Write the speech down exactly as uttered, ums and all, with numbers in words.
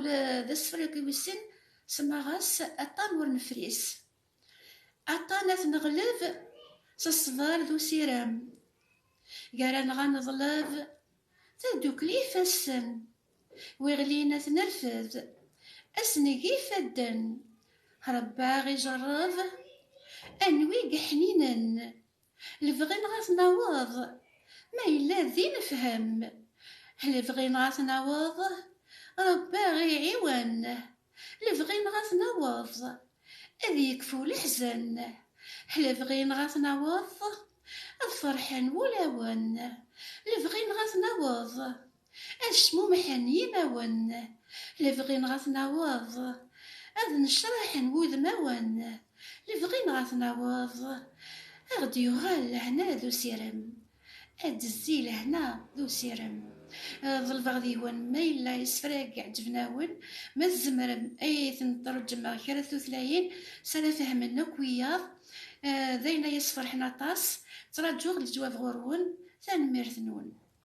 D asefrak i wis sin, semmaɣ-as aṭṭan ur nefris. Aṭṭan ad t-neɣleb s ṣṣber d usirem. Gar-aneɣ ad neḍleb tadukli ifassen, wi ɣlin ad t-nerfed, ad s-neg ifadden. Rebbi aɣ-ijerreb anwi yeḥninen. Lebɣi-nneɣ ad t-naweḍ, ma yella din nefhem. Lebɣi-nneɣ ad t-naweḍ, Rebbi aɣ-iɛiwen. Lebɣi-nneɣ ad t-naweḍ, ad yekfu leḥzen. Lebɣi-nneɣ ad t-naweḍ, ad ferḥen wulawen. Lebɣi-nneɣ ad t-naweḍ, ad cmumḥen yimawen. Lebɣi-nneɣ ad t-naweḍ, ad necraḥen wudmawen. Lebɣi-nneɣ ad t-naweḍ, ad ɣ-d-yuɣal lehna d usirem. Ad d-tezzi lehna d usirem. Eh, ḍelbeɣ deg-wen ma yella isefra-agi ɛeǧben-awen, ma tzemrem ad ten-tṛeǧmem ɣer kra tutlayin s ara fehmen akk wiyaḍ. Eh, d ayen ay yesferḥen aṭas. Ttṛaǧuɣ leǧwab ɣur-wen. Tanemmirt-nwen.